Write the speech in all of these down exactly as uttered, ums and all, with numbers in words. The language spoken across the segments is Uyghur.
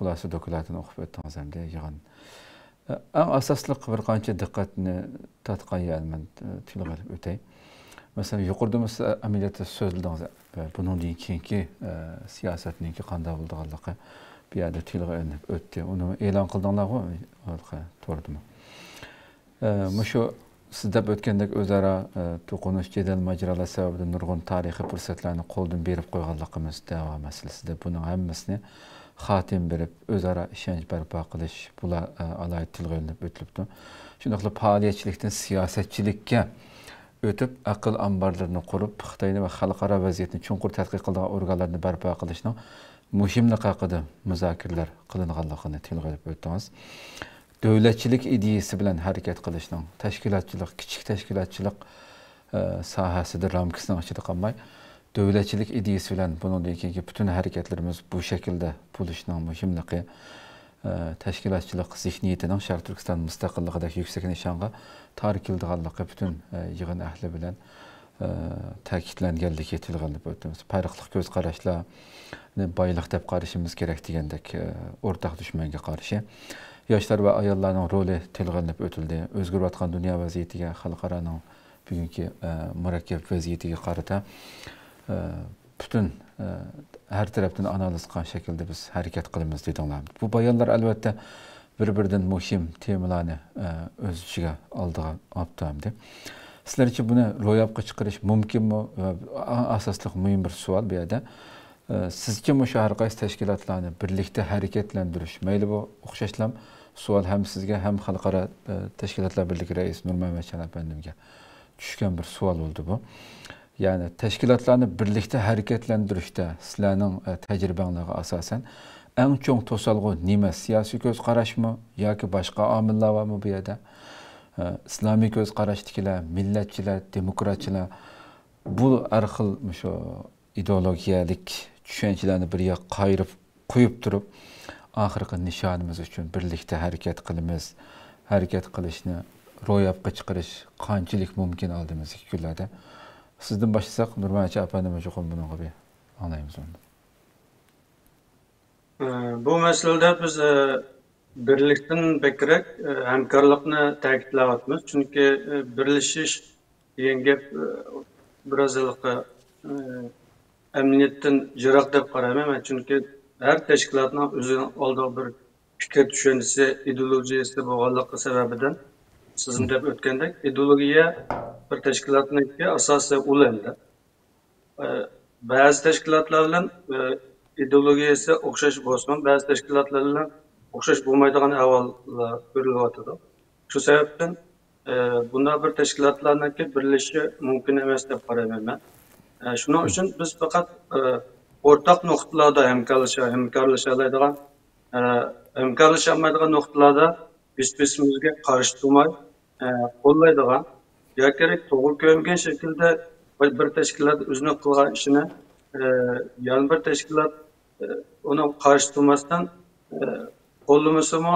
خۇلاسە دوكلاتىنى ئوقۇپ ئۆتتىڭىز ئەمدى يىغىن. ئەڭ ئاساسلىق بىر قانچە دىققەتنى تارتقان يەرنى مەن تىلغا ئېلىپ ئۆتەي. مەسىلەن، يۇقىرىدا بىز ئەمەلىيەتتە سۆزلىدىڭىز. بۇنىڭدىن كېيىنكى سىياسەتنىڭكى قانداق بولىدىغانلىقى بۇ يەردە تىلغا ئېلىنىپ ئۆتتى. ئۇنى ئېلان قىلدىڭلارغۇ ھېلىقى توردىمۇ. ئە، مۇشۇ سىز دەپ ئۆتكەندەك ئۆزئارا، ئە، توقۇنۇش، جېدەل، ماجىرالار سەۋەبىدىن نۇرغۇن تارىخىي پۇرسەتلەرنى قولدىن بېرىپ قويغانلىقىمىز دەۋا مەسىلىسىدە بۇنىڭ ھەممىسىنى خاتىمە بېرىپ، ئۆزئارا ئىشەنچ بەرپا قىلىش، بۇلار، ئە، ئالاھىدە تىلغا ئېلىنىپ ئۆتۈلۈپتۇ. شۇنداقلا پائالىيەتچىلىكتىن سىياسەتچىلىككە ئۆتۈپ، ئەقىل ئامبارلىرىنى قۇرۇپ، خىتاينى ۋە خەلقئارا ۋەزىيەتنى چوڭقۇر تەتقىق قىلىدىغان ئورگانلارنى بەرپا قىلىشنىڭ مۇھىملىقى ھەققىدە مۇزاكىرىلەر قىلىنغانلىقىنى تىلغا ئېلىپ ئۆتتىڭىز. دۆلەتچىلىك ئىدىيىسى بىلەن ھەرىكەت قىلىشنىڭ تەشكىلاتچىلىق، كىچىك تەشكىلاتچىلىق، ئە، ساھەسىدە رامكىسىنىڭ ئىچىدە قالماي، دۆلەتچىلىك ئىدىيىسى بىلەن بۇنىڭدىن كېيىنكى پۈتۈن ھەرىكەتلىرىمىز بۇ شەكىلدە بولۇشىنىڭ مۇھىملىقى، ئە، تەشكىلاتچىلىق زېھنىيىتىنىڭ شەرقىي تۈركىستان مۇستەقىللىقىدەك يۈكسەك نىشانغا تارا كېلىدىغانلىقى پۈتۈن، ئە، يىغىن ئەھلى بىلەن، ئە، تەكىتلەنگەنلىكى تىلغا ئېلىنىپ ئۆتتى. پەرقلىق كۆز قاراشلارنى بايلىق دەپ قارىشىمىز كېرەك دېگەندەك، ئە، ئورتاق دۈشمەنگە قارشى. ياشلار ۋە ئاياللارنىڭ رولى تىلغا ئېلىنىپ ئۆتۈلدى. ئۆزگىرىۋاتقان دۇنيا ۋەزىيىتىگە، خەلقئارانىڭ بۈگۈنكى، ئە، مۇرەككەپ ۋەزىيىتىگە قارىتا، ئە، پۈتۈن، ئە، ھەر تەرەپتىن ئانالىز قىلغان شەكىلدە بىز ھەرىكەت قىلىمىز دېدىڭلار. بۇ بايانلار ئەلۋەتتە بىر-بىرىدىن مۇھىم تېمىلارنى، ئە، ئۆز ئىچىگە ئالىدىغان ئاپتۇ ئەمدى. سىلەرچە بۇنى روياپقا چىقىرىش مۇمكىنمۇ؟ ۋە ئەڭ ئاساسلىق مۇھىم بىر سوئال بۇ يەردە. ئە، سىزچە مۇشۇ ھەر قايسى تەشكىلاتلارنى بىرلىكتە ھەرىكەتلەندۈرۈش، مەيلى بۇ ئوخشاشلا سوئال ھەم سىزگە، ھەم خەلقئارا، ئە، تەشكىلاتلار بىرلىكى رەئىسى نۇرمەمەتجان ئەپەندىمگە چۈشكەن بىر سوئال بولدى بۇ. يەنى تەشكىلاتلارنى بىرلىكتە ھەرىكەتلەندۈرۈشتە سىلەرنىڭ، ئە، تەجرىبەڭلارغا ئاساسەن، ئەڭ چوڭ توسالغۇ نېمە؟ سىياسىي كۆز قاراشمۇ ياكى باشقا ئامىللار بارمۇ بۇ يەردە؟ ئە، ئىسلامىي كۆز قاراشتىكىلەر، مىللەتچىلەر، دېموكراتچىلار، بۇ ھەر خىل مۇشۇ ئىدېئولوگىيەلىك چۈشەنچىلەرنى بىر ياققا قايرىپ قويۇپ تۇرۇپ، ئاخىرقى نىشانىمىز ئۈچۈن بىرلىكتە ھەرىكەت قىلىمىز، ھەرىكەت قىلىشنى روياپقا چىقىرىش قانچىلىك مۇمكىن ئالدىمىزدىكى كۈنلەردە؟ سىزدىن باشلىساق، نۇرمەتجان ئەپەندىمۇ چوقۇم بۇنىڭغا بىر ئاڭلايمىز ئۇنى. ئە، بۇ مەسىلىدە بىز، ئە، بىرلىكتىن بەكرەك، ئە، ھەمكارلىقنى تەكىتلەۋاتىمىز. چۈنكى، ئە، بىرلىشىش دېگەن گەپ، ئە، بىراز ھېلىقى، ئە، ئەمەلىيەتتىن يىراق دەپ قارايمەن مەن. چۈنكى ھەر تەشكىلاتنىڭ ئۆزىنىڭ ئالدىغا بىر پىكىر چۈشەنچىسى، ئىدېئولوگىيەسى بولغانلىقى سەۋەبىدىن، سىزمۇ دەپ ئۆتكەندەك، ئىدېئولوگىيە بىر تەشكىلاتنىڭكى ئاساسىي ئۇلى ئەمدى. ئە، بەزى تەشكىلاتلار بىلەن، ئە، ئىدېئولوگىيەسى ئوخشاش بولسىمۇ، بەزى تەشكىلاتلار بىلەن ئوخشاش بولمايدىغان ئەھۋاللار كۆرۈلۈۋاتىدۇ. شۇ سەۋەبتىن، ئە، بۇنداق بىر تەشكىلاتلارنىڭكى بىرلىشىشى مۇمكىن ئەمەس دەپ قارايمەن مەن. ئە، شۇنىڭ ئۈچۈن بىز پەقەت، ئە، ئورتاق نۇقتىلاردا ھەمكارلىشا-، ھەمكارلىشالايدىغان، ئە، ھەمكارلىشالمايدىغان نۇقتىلاردا بىر-بىرىمىزگە قارشى تۇرماي، ئە، قوللايدىغان ياكى توغرا كۆرمىگەن شەكىلدە بىر، بىر تەشكىلات ئۆزىنىڭ قىلغان ئىشىنى، ئە، يەنە بىر تەشكىلات، ئە، ئۇنىڭغا قارشى تۇرماستىن، ئە، قوللىمىسىمۇ،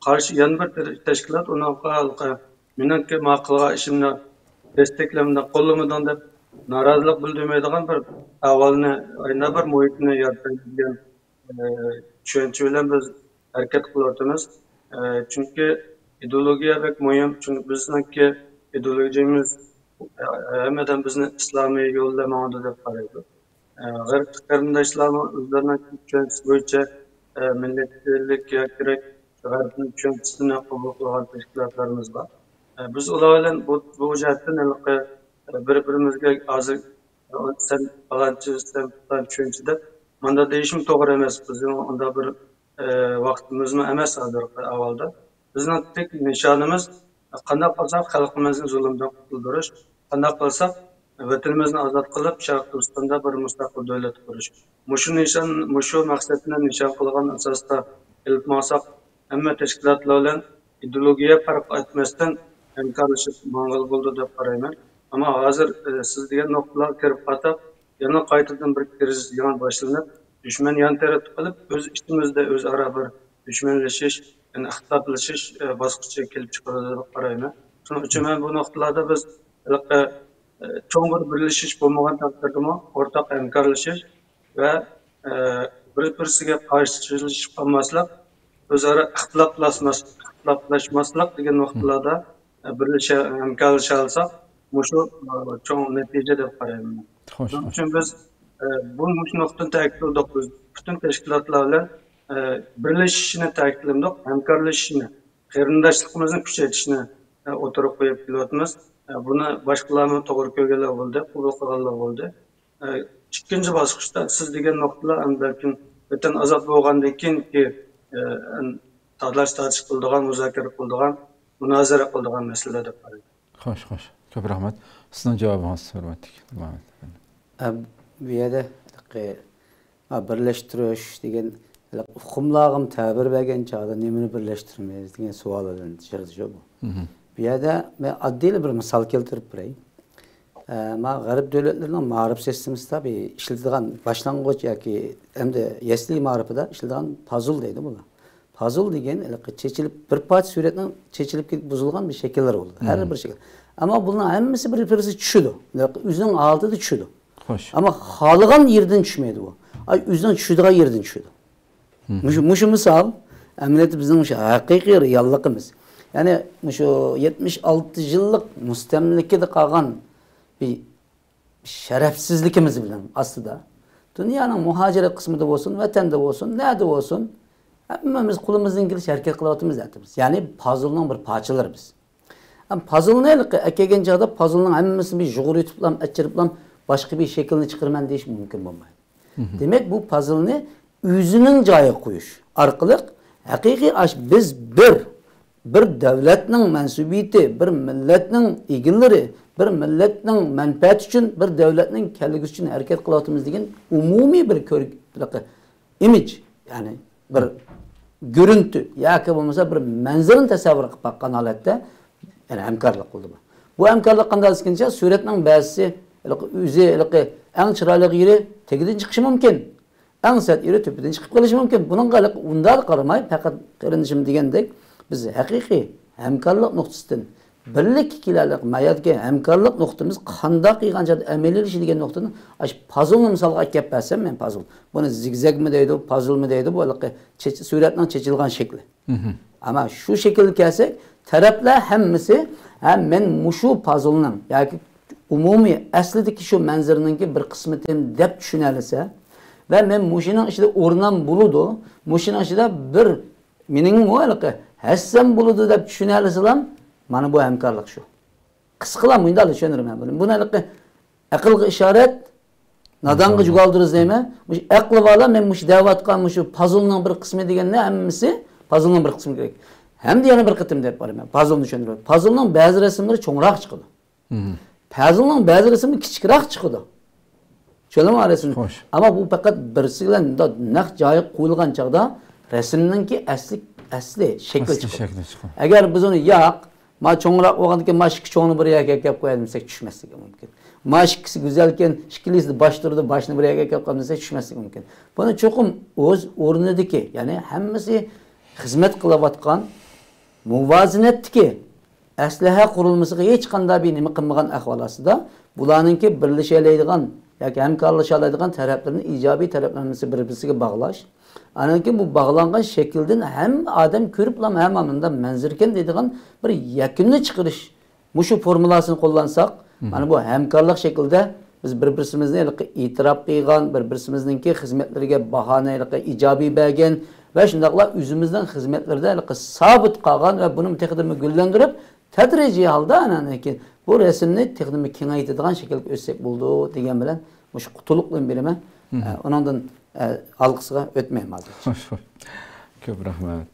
قارشى يەنە بىر تەر-، تەشكىلات ئۇنىڭغا ھېلىقى مېنىڭكى ما قىلغان ئىشىمنى دەستەكلەمدىڭ، قوللىمىدىڭ دەپ نارازىلىق بىلدۈرمەيدىغان بىر ئەھۋالنى، ئاينا بىر مۇھىتنى يارىتايلى دېگەن ئە، چۈشەنچە بىلەن بىز ھەرىكەت قىلىۋاتىمىز. ئە، چۈنكى ئىدېئولوگىيە بەك مۇھىم. چۈنكى بىزنىڭكى ئىدېئولوگىيەمىز، ئە، ھەممىدىن بىزنى ئىسلامىي يولدا ماڭىدۇ دەپ قارايدۇ. ئە، غەربلىك قېرىنداشلارمۇ ئۆزلىرىنىڭ چۈشەنچىسى بويىچە، ئە، مىللەتچىلىك ياكى غەربنىڭ چۈشەنچىسىنى قوبۇل قىلغان تەشكىلاتلىرىمىز بار. ئە، بىز ئۇلار بىلەن بۇ، بۇ جەھەتتىن ھېلىقى، ئە، بىر-بىرىمىزگە ھازىر سەن پالانچى، سەن پالانچى چۈشەنچە دەپ مانداق دېيىشمۇ توغرا ئەمەس. بىزنىڭ ئۇنداق بىر، ئە، ۋاقتىمىزمۇ ئەمەس ھازىرقى ئەھۋالدا. بىزنىڭ تېك نىشانىمىز، قانداق قىلساق خەلقىمىزنى زۇلۇمدىن قۇتۇلدۇرۇش، قانداق قىلساق ۋەتىنىمىزنى ئازاد قىلىپ، شەرقىي تۈركىستاندا بىر مۇستەقىل دۆلەت قۇرۇش. مۇشۇ نىشان، مۇشۇ مەقسەتنى نىشان قىلغان ئاساستا ئېلىپ ماڭساق، ھەممە تەشكىلاتلار بىلەن ئىدېئولوگىيە پەرق ئەتمەستىن ھەمكارلىشىپ ماڭغىلى بولىدۇ دەپ قارايمەن. ئەمما ھازىر، ئە، سىز دېگەن نۇقتىلارغا كىرىپ قالساق، يەنە قايتىدىن بىر كىرىزىس يېڭى باشلىنىپ، دۈشمەن يان تەرەپتە قېلىپ، ئۆز ئىچىمىزدە ئۆزئارا بىر دۈشمەنلىشىش، يەنى ئىختىلاپلىشىش، ئە، باسقۇچىغا كېلىپ چىقىدۇ دەپ قارايمەن. شۇنىڭ ئۈچۈن مەن بۇ نۇقتىلاردا بىز ھېلىقى، ئە، چوڭ بىر بىرلىشىش بولمىغان تەقدىردىمۇ ئورتاق ھەمكارلىشىش ۋە، ئە، بىر-بىرسىگە قارشىلىشىپ قالماسلىق، ئۆزئارا ئىختىلاپلاشماس-، ئىختىلاپلاشماسلىق دېگەن نۇقتىلاردا، ئە، بىرلىشە-، ھەمكارلىشالىساق، مۇشۇ، ئە، چوڭ نەتىجە دەپ قارايمەن. خوش، شۇنىڭ خوش. ئۈچۈن بىز، ئە، بۇ، مۇشۇ نۇقتىنى تەكىتلىدۇق. بىز پۈتۈن تەشكىلاتلار بىلەن، ئە، بىرلىشىشنى تەكىتلىدۇق، ھەمكارلىشىشنى، قېرىنداشلىقىمىزنى كۈچەيتىشنى، ئە، ئوتتۇرىغا قويۇپ كېلىۋاتىمىز. ئە، بۇنى باشقىلارمۇ توغرا كۆرگەنلەر بولدى، قوبۇل قىلغانلار بولدى. ئە، ئىككىنچى باسقۇچتا سىز دېگەن نۇقتىلار ئەمدى بەلكىم ۋەتەن ئازاد بولغاندىن كېيىنكى، ئە، تالاش تارتىش قىلىدىغان، مۇزاكىرە قىلىدىغان، مۇنازىرە قىلىدىغان مەسىلىلەر دەپ قارايمەن. خوش، خوش. كۆپ رەھمەت. سىزنىڭ جاۋابىڭىز، ھۆرمەتلىك مۇھەممەد ئەپەندى. ئە، بۇ يەردە ھېلىقى، ھە، بىرلەشتۈرۈش دېگەن ھېلىقى ئۇقۇملارغىمۇ تەبىر بەرگەن چاغدا نېمىنى بىرلەشتۈرىمىز دېگەن سوئال بىلەن چىقىدۇ شۇ بۇ. مھم. بۇ يەردە مەن ئاددىيلا بىر مىسال كەلتۈرۈپ بېرەي. ئە، ما غەرب دۆلەتلىرىنىڭ مائارىپ سىستېمىسىدا بىر ئىشلىتىدىغان باشلانغۇچ ياكى ئەمدى يەسلى مائارىپىدا ئىشلىتىدىغان پازل دەيدۇ بۇلار. پازل دېگەن ھېلىقى چېچىلىپ، بىر پارچە سۈرەتنىڭ چېچىلىپ كېتىپ بۇزۇلغان بىر شەكىللىرى بولىدۇ. ھەر مم. بىر شەكىل. ئەمما بۇلارنىڭ ھەممىسى بىر-، بىرسى چۈشىدۇ. ھېلىقى ئۆزىنىڭ ھالىتىدە چۈشىدۇ. خوش. ئەمما خالىغان يېرىدىن چۈشمەيدۇ بۇ. ئاي، ئۆزىنىڭ چۈشىدىغان يېرىدىن چۈشىدۇ. مم. مۇشۇ، مۇشۇ مىسال ئەمەلىيەتتە بىزنىڭ مۇشۇ ھەقىقىي رېئاللىقىمىز. يەنى مۇشۇ يەتمىش ئالتە يىللىق مۇستەملىكىدە قالغان بىر شەرەپسىزلىكىمىز بىلەن ئاستىدا دۇنيانىڭ مۇھاجىرەت قىسمىدا بولسۇن، ۋەتەندە بولسۇن، نەدە بولسۇن، ھەممىمىز قولىمىزدىن كېلىشىچە ھەرىكەت قىلىۋاتىمىز دەيمىز. يەنى پازلنىڭ بىر پارچىلىرى بىز. ئەم، پازلنى ھېلىقى ئەكەلگەن چاغدا پازلنىڭ ھەممىسىنى بىر يۇغۇرۇۋېتىپلا، ئەچىرىپلا باشقا بىر شەكىلنى چىقىرىمەن دېيىش مۇمكىن بولمايدۇ. مھم. دېمەك، بۇ پازلنى ئۆزىنىڭ جايىغا قويۇش ئارقىلىق ھەقىقىي ئاش-، بىز بىر، بىر دۆلەتنىڭ مەنسۇبىيىتى، بىر مىللەتنىڭ ئىگىلىرى، بىر مىللەتنىڭ مەنپەئەتى ئۈچۈن، بىر دۆلەتنىڭ كەلگۈسى ئۈچۈن ھەرىكەت قىلىۋاتىمىز دېگەن ئومۇمىي بىر كۆر-، ئىمىج، يەنى بىر گۆرۈنتى ياكى بولمىسا بىر مەنزىرىنى تەسەۋۋۇر قىلىپ باققان ھالەتتە، يەنى ھەمكارلىق قىلدى بۇ. بۇ ھەمكارلىق قانداق دېسىكىنچە، سۈرەتنىڭ بەزىسى ھېلىقى ئۆزى ھېلىقى ئەڭ چىرايلىق يېرى تېگىدىن چىقىشى مۇمكىن، ئەڭ سەت يېرى تۈپىدىن چىقىپ قېلىشى مۇمكىن. بۇنىڭغا ھېلىقى ئۇنداق قارىماي، پەقەت قېرىندىشىم دېگەندەك، بىز ھەقىقىي ھەمكارلىق نۇقتىسىدىن بىرلىككە كېلەلىك، ما يەردىكى ھەمكارلىق نۇقتىمىز قانداق قىلغان چاغدا ئەمەلىيلىشىدۇ دېگەن نۇقتىنى ئاشۇ پازلنى مىسالغا ئەكەپ بەرسەم، مەن پازل. بۇنى زىگزەگمۇ دەيدۇ، پازلمۇ دەيدۇ، بۇ ھېلىقى چېچ-، سۈرەتنىڭ چېچىلغان شەكلى. مھم. ئەمما شۇ شەكىلگە كەلسەك، تەرەپلەر ھەممىسى، ھە، مەن مۇشۇ پازلنىڭ ياكى ئومۇمىي ئەسلىدىكى شۇ مەنزىرىنىڭكى بىر قىسمىتىم دەپ چۈشىنەلىسە ۋە مەن مۇشۇنىڭ ئىچىدە ئورنام بولىدۇ، مۇشۇنىڭ ئىچىدە بىر مېنىڭمۇ ھېلىقى ھەسسەم بولىدۇ دەپ چۈشىنەلىسىلام، مانا بۇ ھەمكارلىق شۇ. قىسقىلا مۇنداقلا چۈشەندۈرىمەن بۇنى. بۇنى ھېلىقى ئەقىلگە ئىشارەت، نادانغا جۇگالدۇرۇز دەيمەن. مۇشۇ ئەقلى بارلار، مەن مۇشۇ دەۋاتقان مۇشۇ پازلنىڭ بىر قىسمى دېگەننى ھەممىسى پازلنىڭ بىر قىسمى كېرەك. ھەمدە يەنە بىر قېتىم دەپ بارىمەن. پازلنى چۈشەندۈرۈپ. پازلنىڭ بەزى رەسىملىرى چوڭراق چىقىدۇ. مھم. پازلنىڭ بەزى رەسىمى كىچىكراق چىقىدۇ. چۈشەندىڭىزمۇ رەسىمنى؟ خوش. ئەمما بۇ پەقەت بىرسى بىلەن مۇنداق نەق جايىغا قويۇلغان چاغدا رەسىمنىڭكى ئەسلى، ئەسلى شەكلى ئەسلى چىقىدۇ. شەكلى چىقىدۇ. ئەگەر بىز ئۇنى ياق، ما چوڭراق بولغاندىكىن ما ئىككى چوڭنى بىر يەرگە ئەكەپ قوياي دېسەك چۈشمەسلىكى مۇمكىن. ما ئىككىسى گۈزەلكەن، ئىككىلىسى باش تۇرىدۇ، باشنى بىر يەرگە ئەكەپ قوياي دېسەك چۈشمەسلىكى مۇمكىن. بۇنى چوقۇم ئۆز ئورنىدىكى، يەنى ھەممىسى خىزمەت قىلىۋاتقان مۇۋازىنەتتىكى ئەسلىھە قۇرۇلمىسىغا ھېچقانداق بىر نېمە قىلمىغان ئەھۋال ئاستىدا، بۇلارنىڭكى بىرلىشەلەيدىغان ياكى ھەمكارلىشالايدىغان تەرەپلىرىنى، ئىجابىي تەرەپلىرىنى بىر-بىرسىگە باغلاش. ئاندىن كېيىن بۇ باغلانغان شەكىلدىن ھەممە ئادەم كۆرۈپلا، ھە، مانا مۇنداق مەنزىرىكەن دەيدىغان بىر يەكۈننى چىقىرىش. مۇشۇ فورمۇلاسىنى قوللانساق، مھم. مانا بۇ ھەمكارلىق شەكلىدە بىز بىر-بىرسىمىزنى ھېلىقى ئېتىراپ قىلغان، بىر-بىرسىمىزنىڭكى خىزمەتلىرىگە باھانى ھېلىقى ئىجابىي بەرگەن ۋە شۇنداقلا ئۆزىمىزنىڭ خىزمەتلىرىدە ھېلىقى سابىت قالغان ۋە بۇنى تېخىدىنمۇ گۈللەندۈرۈپ، تەدرىجىي ھالدا ئانان كېيىن بۇ رەسىمنى تېخىدىنمۇ كېڭەيتىدىغان شەكىلگە ئۆتسەك بولىدۇ دېگەن بىلەن مۇشۇ قۇتلۇقنى بېرىمەن. مھم. ئە، ئۇنىڭدىن، ئە، ئالقىسىغا ئۆتمەيمەن ھازىر. خوش، خوش. كۆپ رەھمەت.